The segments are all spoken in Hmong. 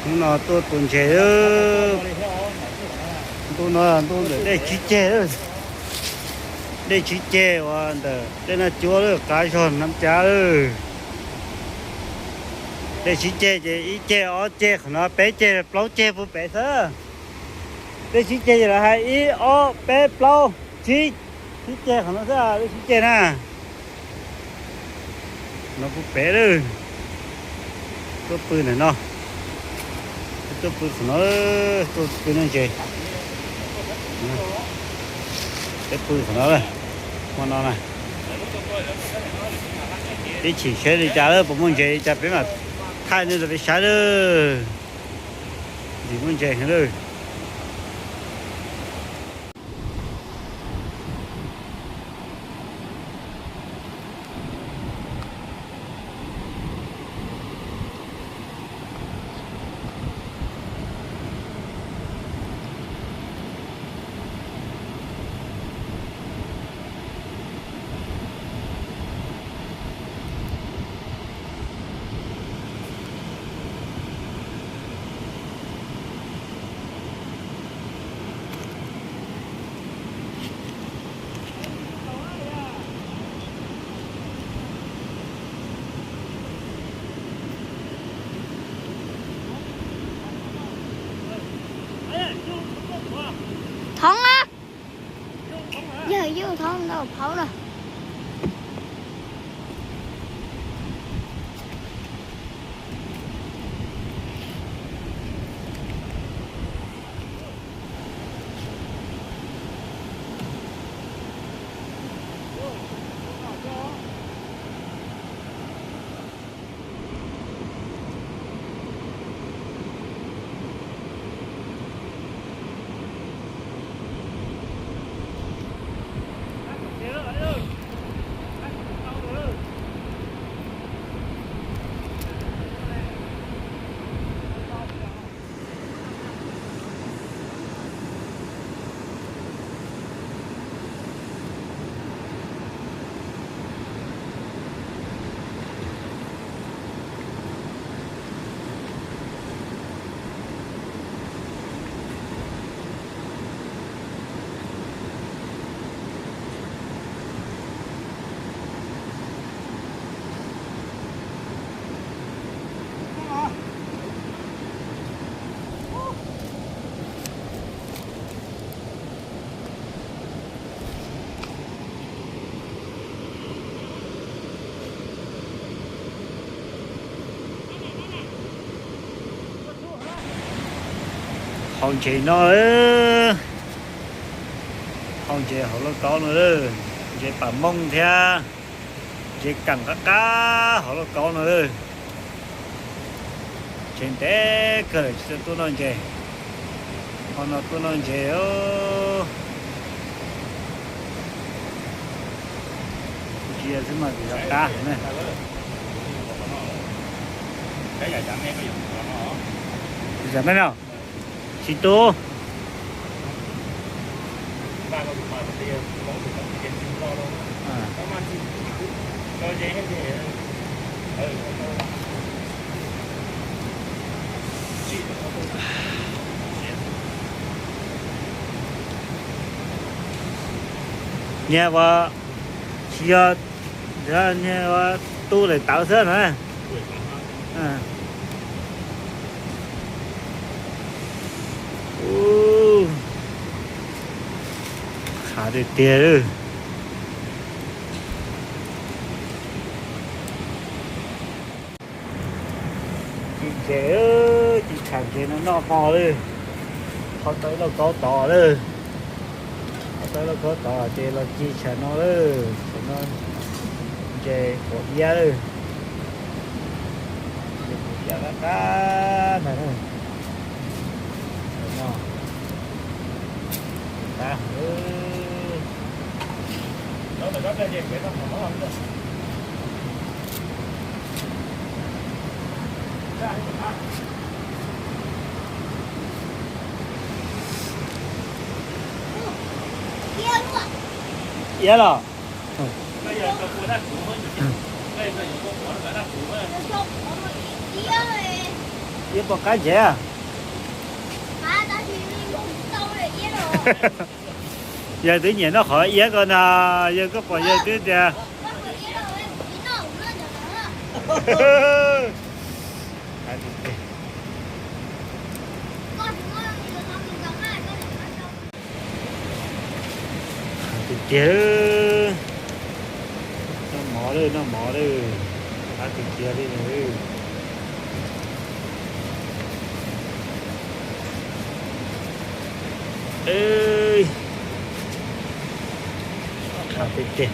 Hnub no tuaj tua ntses, ntu no ntu ntawm dej tsib ceg, dej tsib ceg uas ntawm dej Naj Cuab lawm, qab zog Naj Cav lawm. Dej tsib ceg ces ib ceg ob ceg qhov no, peb ceg plaub ceg puag pem xwb. Dej tsib ceg ces lawv hais ib ob peb plaub tsib, tsib ceg qhov no xwb, dej tsib ceg na. No puag pem lawm. Tuaj pw ntawm no, tuaj pw qhov no, tuaj pw noj ntses. Peb pw qhov no, hmo no na. Peb chim seb li cas lawm, puas muaj ntses li cas peb mam thaij nej rau peb saib lawm. Ntxim muaj ntses heev lawm. Thoob na, yog yus thoob ntau phaub na. Haus ntses no, haus ntses hauv lauj kaub no, ntses pam mooj thiab ntses kam qab qab hauv lauj kaub no. Ntses ntev kawg tsis tau tuaj noj ntses, hmo no tuaj noj ntses. Ntsia xwb mas kuj yog qab heev na. Tsis tau me no, tsis tu. Niag ua, tsis yog, niag ua tu daim tawv xwb na. Ub, qhav tiag tiag lawm. Ci ntses, ci tsham ntses no noj hmo lawm. Qhov tau ib lauj kaub tod lawm. Qhov tau ib lauj kaub tod ces los ci tsham no lawm. Tsham no ntses quav iab lawm. Ntses quav iab qab qab ntag na. Tsham no qab heev. Iab los. Yawg pom qab ntsev. Yawg twb nyiam noj qhov iab ko na, yawg koj pom yawg twb tias. Tiag tiag, noj mov lawm, noj mov lawm, qab tiag tiag li. Qab tiag tiag.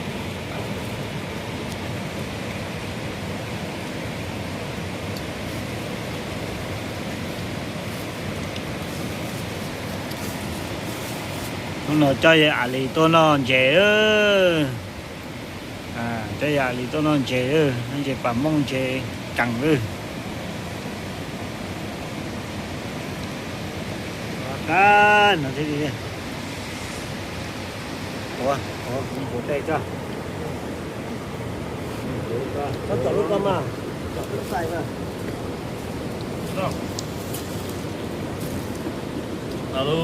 Hnub no coj yawg Am Lis tuaj noj ntses. Coj yawg Am Lis tuaj noj ntses, noj ntses pas mooj ntses kees lawm. Qab no thiab li. Ua, ua kuv npuav dej tso. Koj tsom lub koj mas, tsom lub xais mas. Alo.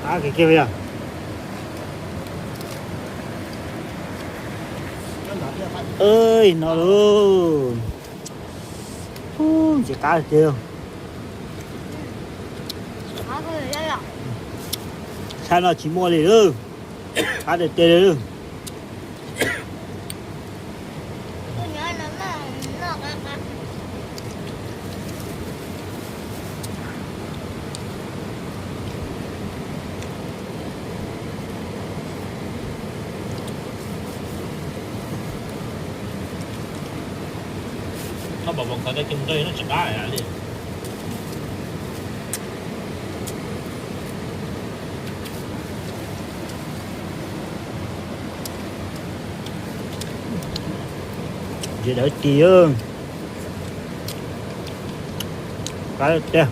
Qab kiag kiag yog. Ej, no lauj. Ntses qab tiag. Sab no tsis muaj li lawm. Qab tiag tiag li. Koj pom pom qhov cov cug nqaij no tsis qab li. Ntses dawb tis. Qab tiag.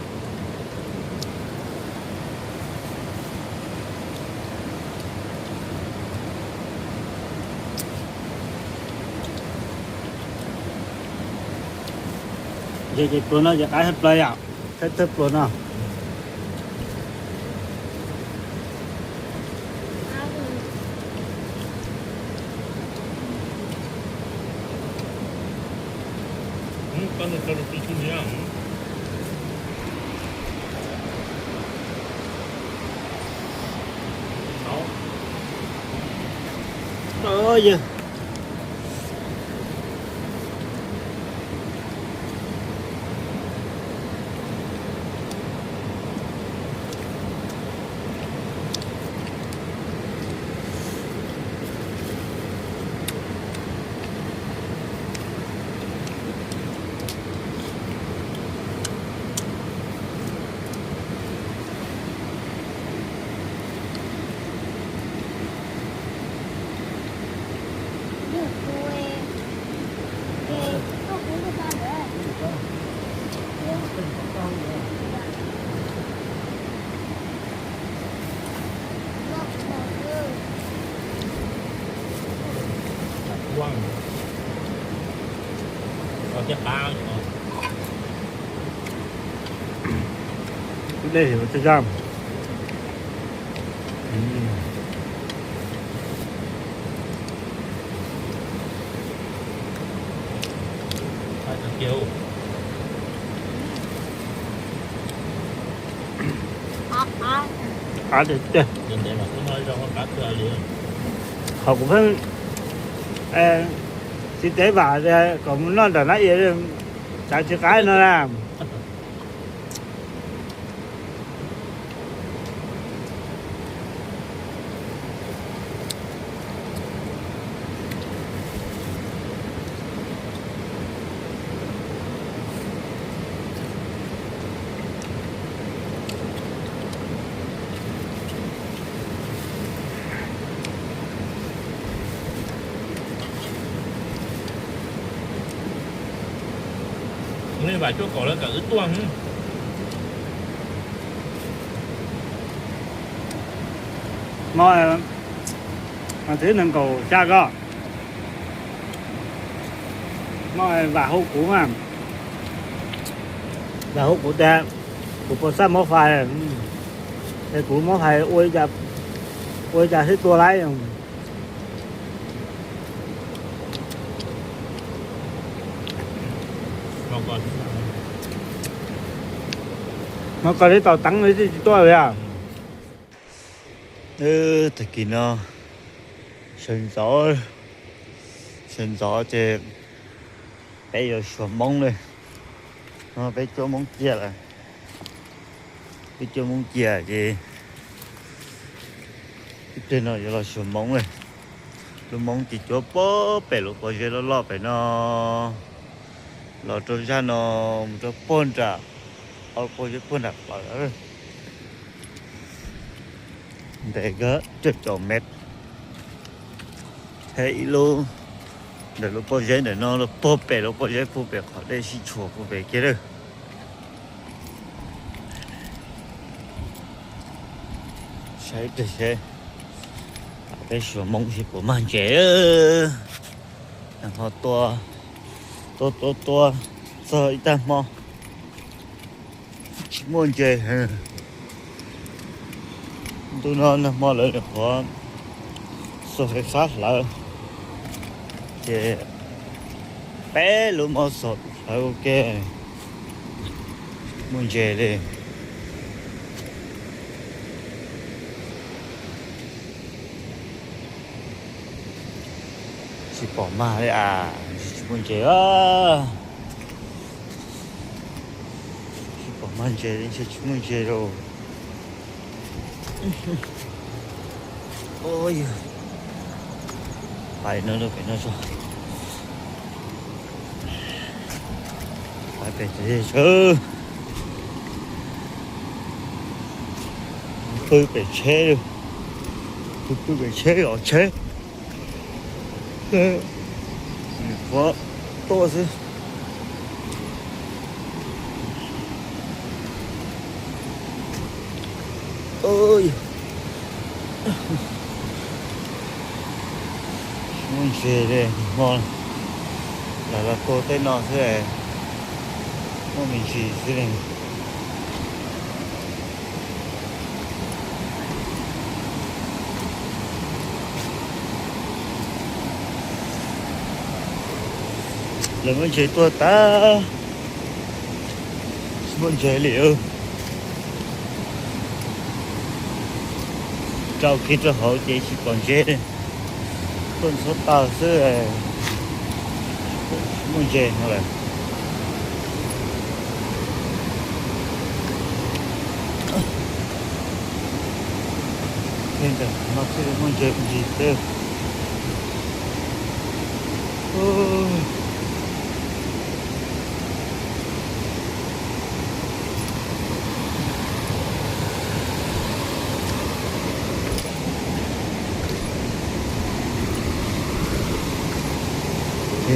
Ntses ces pluas no ces qab thawj pluas yom, thawj thawj pluas no. Yawg. Dej thiab zaj. Qab tiag tiag. Qhov kuv pheej txiv teb vam kom mus noj nram nab ia, tsav tsis qab no na. Vam cuaj kaum lawv kom wb tuaj. Mo, twb nees nkaum xya ko. Mo, Vam hu kuv, Vam hu kuv tias kuv puas xaj muab fais, es kuv muab fais ua li cas thiaj tua laib. Mas koj li tau teev li tsis tuaj li. Tag kis no sawv ntxov, sawv ntxov ces peb yuav suav Hmoob li. No peb cuab Hmoob ciaj lawm. Peb cuab Hmoob ciaj ces ib pliag no yuav los suav Hmoob li. Lub Hmoob ces cuab puag pem lub pob zeb loj loj pem no, los rau zaj no mus rau puag nram, ob lub pob zeb puag nram plaws. Ntev kawg, cuaj caum mev. Thiab ib lub ntawm lub pob zeb ntawm no los puag pem lub pob zeb puag pem qhov dej sib tshuam puag pem kiag lawm. Saib ib pliag seb peb suav Hmoob seb puas mag ntses. Nag hmo tua, tua tua tua txog ib tag hmo tsis muaj ntses heev. Ntu no nag hmo lawv nyuam qhuav xuas fais fab hlawv, ces peb lub hmo xuas hlawv ua ke, muaj ntses li. Tsis pom mag li as, tsis muaj ntses. Tsis pom mag ntses li, ntshe tsis muaj ntses lawm. Pais no rau pem no tso. Pais pem tsev, pw pem tsheb, pw pem tsheb los tsheb. Qhuav tuaj xwb. Muaj ntses li, hmo lawv los tua tej no xwb, muaj me ntsis xwb li. Lawv muab ntses tuaj tag, tsis muaj ntses li. Rau kiag rau hauv ces tsis pom ntses li, tuaj ntxhov taw xwb, tsis muaj ntses no lawm. Ntawm no thiaj li muaj ntses me ntsis xwb.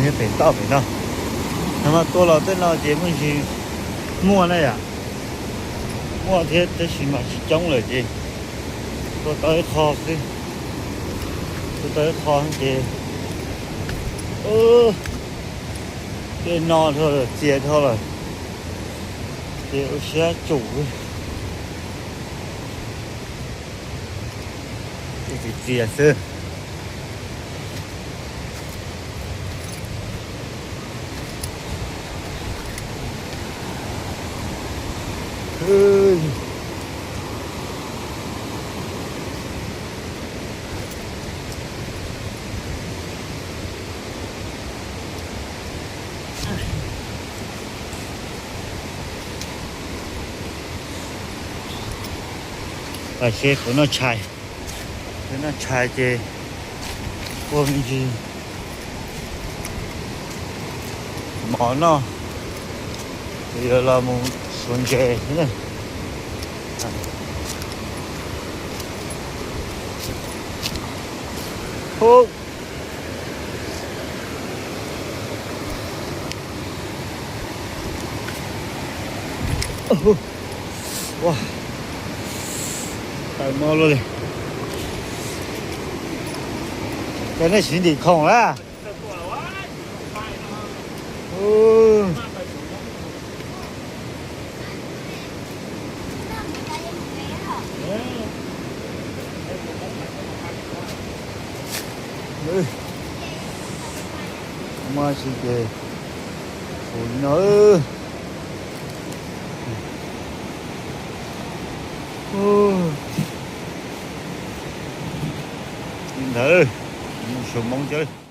Ces pem toj pem no, nag hmo tuaj los tej no ces muaj ntsis, muaj na yom, muaj thiab tab sis mas tsis coob lawm ces tua tau ib qho xwb, tua tau ib qho ces dej no dhau lawm, txias dhau lawm ces ua siab tsum, txias txias xwb. Tam sim kuv noj tshais, kuv noj tshais ces ua me ntsis mov noj, yuav los mus suav ntses xwb na. Ub, Ua, tawm mo luaj li. Cas nej siv ntim khoom lawm? Muaj tsis ces hu li no. Li ntawd, mus xyuas Hmoob cov.